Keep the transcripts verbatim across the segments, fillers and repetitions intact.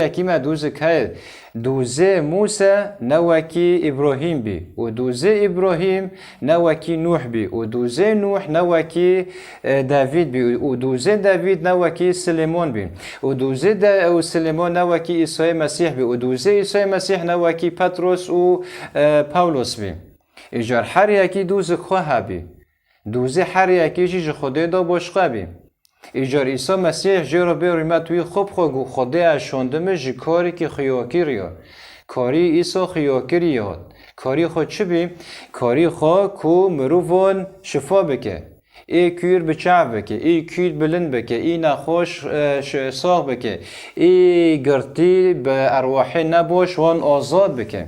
Yekî me dûzik heye. Dûzê Mûse ne wekî Îbrahîm bî û dûzê Îbrahîm ne wekî Nûh bî û dûzê Nûh ne wekî, e, Davîd bî û dûzê Davîd ne wekî Silêmon bî û dûzê de û Silêmon ne wekî Îsayê Mesîh bî û dûzê Îsayê Mesîh ne wekî Petros û, e, Pawlos bî. Îcar her yekî dûzik xwe hebî. Dûzê her yekî jî ji Xwedê de boşqe bî. Îcar Îsa Mesîh jê re bê rîmet wî xwe bi xwe got, Xwedê ez şandime ji karekî xiyakirî ye. Karî Îsa xiyakirî hat. Karî xwe çi bî? Karî xwe ku mirovan şifa bike. Ê kûr bi çav bike, ê kûr bilind bike, ê nexweş, e, ş-, sax bike, ê girtî bi erwahê nebaş wan azad bike.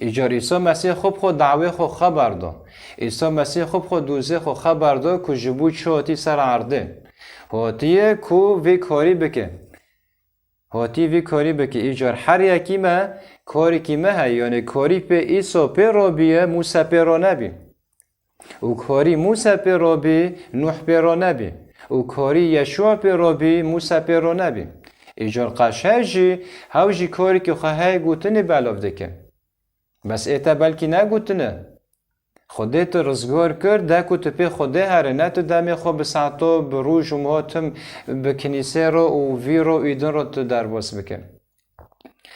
Îcar Îsa Mesîh xwe bi xwe dawê xwe xeber da. Îsa Mesîh xwe bi xwe dûzê xwe xeber da ku ji bo çi hatî ser erdê. Hatiye ku vê karî bike. Hatî vî karî bike. Îcar her yekî me karîkî me heye. Yanî karî pê Îsa pê rabiye, Mûse pê ra nebî. Û karî Mûse pê rabî, Nûh pê ra nebî. Û karî Yeşûa pê rabî, Mûse pê ra nebî. Îcar qeşe jî, hew jî karîkî xwe heye gotinê belav dike. Bes ê te belkî negotine. Xwedê tu rizgar kir, de ku tu pê Xwedê here, ne tu demê xwe bi saeto, bi roj û meha tim bi kinîsê re û vî re û îdin re tu derbas bike.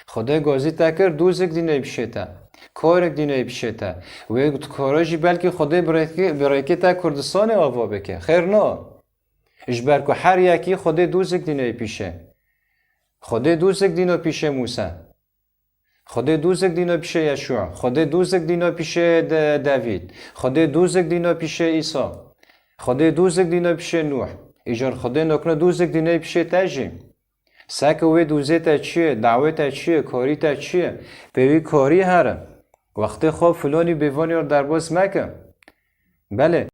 Xwedê gazî te kir, dûzik dînê bişê te. Korek dînê bişê te. Wê tu kore jî belkî Xwedê bi rêkê, bi rêkê te Kurdistanê ava bike. Xêr na. Ji ber ku her yekî Xwedê dûzik dînê pîşe. Xwedê dûzik dîno pîşê Mûse. Xwedê dûzik dîno pîşê Yeşû. Xwedê dûzik dîno pîşê De-, Devîd. Xwedê dûzik dîno pîşê Îsa. Xwedê dûzik dîno pîşê Nûh. Îcar Xwedê nokne dûzik dînê pîşê te jî. Seke wê dûzê te çi ye, dawê te çi ye, korî te çi ye? Pê wî korî here. Wextê xwe filonî bêvanî re derbas meke. Belê,